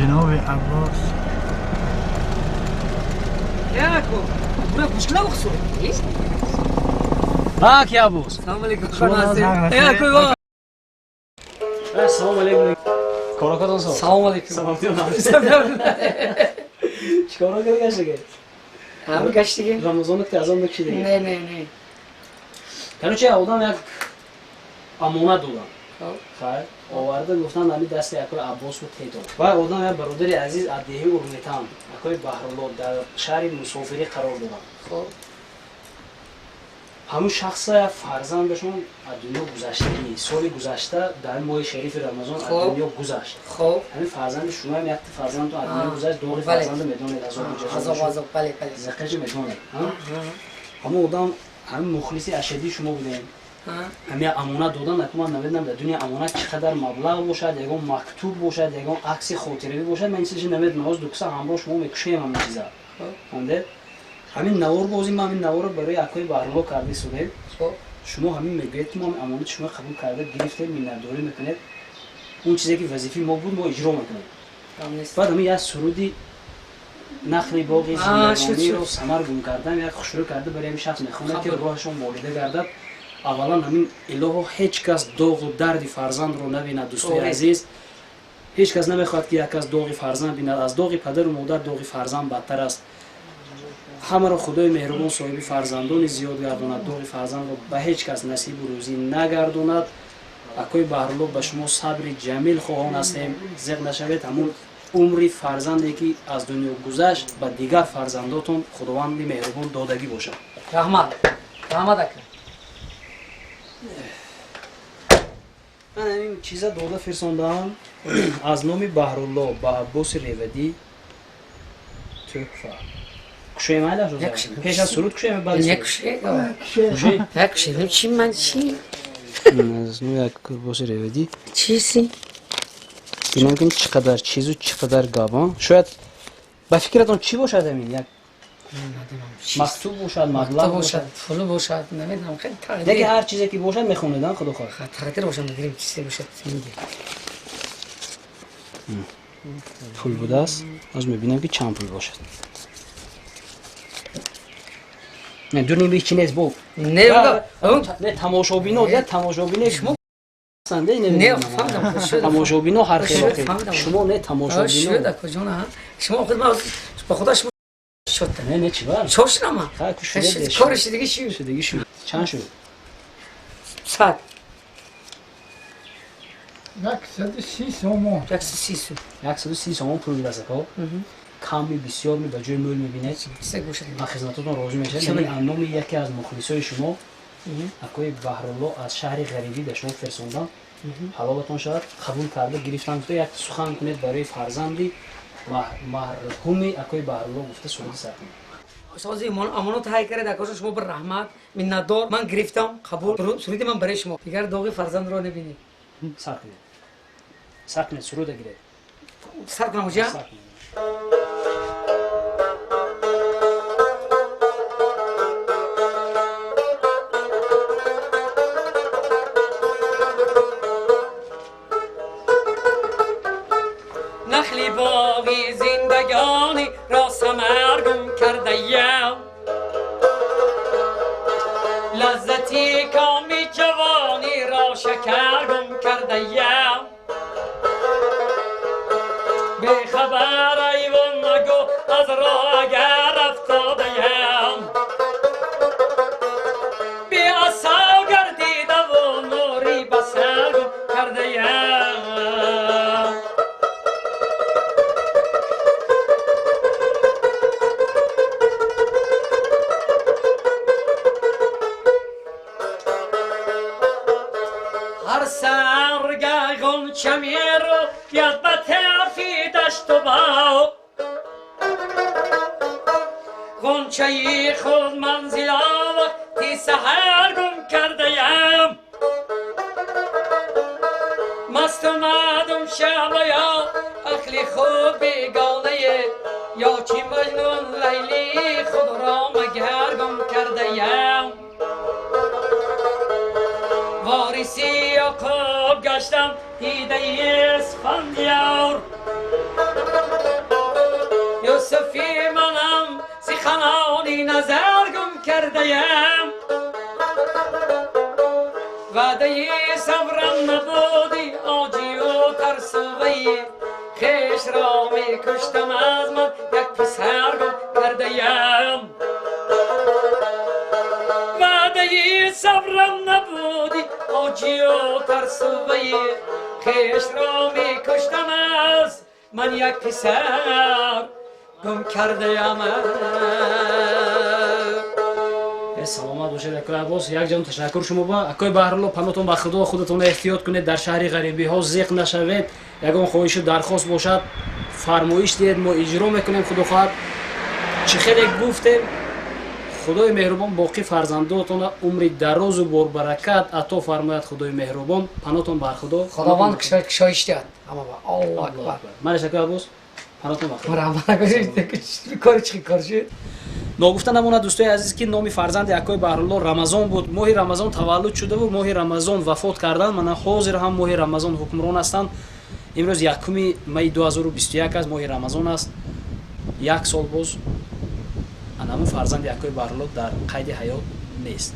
Ҷаноби Аббос. Яко, бура мушкила бухсу. Бак Аббос. Салом алейкум. Яко. Салом алейкум. Коракатон со. Салом алейкум. Салом Чикора карда гаштиге? Ҳама гаштиге? Рамазонат ки азон мекшидаги? Не, не, не. Короче, одам як амонат додам. Хайр, оварда гуфтанд ами дасти акои Аббосу тедон. Вай одам як бародари азиз аз деҳи Урметан, акои Баҳрулло дар шаҳри мусофирӣ қарор додам. Ҳамун шахса як фарзандашон аз дунё гузаштагӣ, соли гузашта дар моҳи шарифи Рамазон аз дунё гузашт. Ҳамин фарзанди шумоам якта фарзанду аз дунё гузашт, доғи фарзанду медонед, азобу ҷазо. Зиқаҷа медонед. Ҳамун одам ҳамин мухлиси ашадии шумо будем. Ҳамин амонат додан, наку ман намедонам дар дунё амонат чӣ қадар маблағ бошад, ягон мактуб бошад, ягон акси хотиравӣ бошад, ман ин чиза намедонам. Ҳоз дукса ҳамроҳ шумо мекушем ҳамин чиза. Фаҳмидед? Ҳамин навор бозӣ, ман ҳамин наворро барои акои Баҳрулло карда истодем. Шумо ҳамин мегӯед ки мо ҳамин амонати шумо қабул карда гирифтем, миннатдорӣ мекунед. Он чизе ки вазифаи мо буд, мо иҷро мекунем. Баъд ҳамин як суруди нахли боғи зиндагониро самар гум кардам, як хушрӯ карда барои ҳамин шахс мехонад ки роҳашон болида гардад. Аввалан ҳамин илоҳо ҳеҷ кас доғу дарди фарзандро набинад, дӯстои азиз. Ҳеҷ кас намехоҳад ки як кас доғи фарзанд бинад. Аз доғи падару модар доғи фарзанд бадтар аст. Ҳамаро Худои меҳрубон соҳиби фарзандони зиёд гардонад, доғи фарзандро ба ҳеҷ кас насибу рӯзӣ нагардонад. Акои Баҳрулло, ба шумо сабри ҷамил хоҳон ҳастем. Зиқ нашавед, ҳамун умри фарзанде ки аз дунё гузашт ба дигар фарзандотон Худованди меҳрубон додагӣ бошад. Раҳмат, раҳмат ака. Ман ҳамин чиза дода фирсондаам аз номи Баҳрулло ба Аббоси Ревадӣ тӯҳфа. Кушоем айлаш? Пеш аз суруд кушоем, баъд? Кушоем. Кушоем. Чи ман чи? Аз номи Аббоси Ревадӣ. Чиси? Бинам ки чӣ қадар чизу чӣ қадар гапон. Шояд ба фикратон чӣ бошад ҳамин? Як мактуб бошад, маблағ бошад, пул бошад, намедонам, хеле тақдир. Яке ҳар чизе ки бошад мехонедам, худо хоҳад. Тақдир бошад, мегирем, чизе бошад. Пул будааст. Аз мебинам ки чанд пул бошад. Не, дур ним ҳеҷ нест бо. Не, не, тамошобино, я тамошобино шумо Не, фаҳмидам. Тамошобино ҳар хел. Шумо не тамошобино. Шуд, акоҷон, шумо худ ма ба худо шумо шуд. Не, не, чӣ бар? Чор шудам. Ха, ку шуд. Кориш диги шуд. Шуд, диги шуд. Чанд шуд? 100. 130 сомон. 130 сом. 130 сомон пул будааст, ако. Ками бисёр ми ба ҷои мӯл мебинед. Ба хизматотон розӣ мешавед. Яъне аз номи яке аз мухлисои шумо, акои Баҳрулло аз шаҳри ғарибӣ дар шумо фирсондан, ҳалолатон шавад, қабул карда гирифтан, гуфта як сухан кунед барои фарзанди марҳуми акои Баҳрулло, гуфта суруди сар кунед. Сози амонат ҳай кард, акоша шумо бар раҳмат, миннатдор. Ман гирифтам, қабул. Суруди ман барои шумо. Дигар доғи фарзандро набинед. Сар кунед. Сар кунед, суруда гиред. Сар кунам, ҳоҷа? Сар кунед. نخلی باغی زندگانی را ثمر گم کرده یم، لذتی کامی جوانی را شکر گم کرده یم. بی خبر ایوان مگو از راه اگر افتاده یم، بی عصا گردیده و نوری بسر گم کرده یم. هر سرگه غنچه می روید به طرفی دشت و باغ، غنچه خود منزل وقتی سحر گم کرده یم. مست آمدم شب یا اهل خود بیگانه، یا چی مجنون لیلی خود را مگر گم کرده یم. وارثی یعقوب گشتم دیده اسفندیار، میخانانی نظر گم کرده ام. وعده صبرم نبودی آجی و ترسوی، خویش را میکشتم از من یک پسر گم کرده ام. وعده صبرم نبودی آجی و ترسوی، خویش را میکشتم از من یک پسر گم کرده ام. Саломат бошед, акои Аббос, якҷон ташаккур шумо ба акои Баҳрулло. Панотон ба Худо, худатон эҳтиёт кунед, дар шаҳри ғарибиҳо зиқ нашавед. Ягон хоҳишу дархост бошад, фармоиш диҳед, мо иҷро мекунем. Худо хоҳад, чӣ хеле гуфтем, Худои меҳрубон боқӣ фарзандотона умри дарозу борбаракат ато фармояд. Худои меҳрубон, панотон бар Худо. Худованд кушоиш диҳад ҳама. Аллоҳ акбар. Манаш, акои Аббос, панотон ба Худо. Кори чӣ кор шуд? Ногуфта намонад, дӯстои азиз, ки номи фарзанди акои Баҳрулло Рамазон буд. Моҳи Рамазон таваллуд шудаву моҳи Рамазон вафот карданд. Мана ҳозир ҳам моҳи Рамазон ҳукмрон ҳастанд. Имрӯз 1 майи 2021 аст, моҳи Рамазон аст. Як сол боз анамун фарзанди акои Баҳрулло дар қайди ҳаёт нест.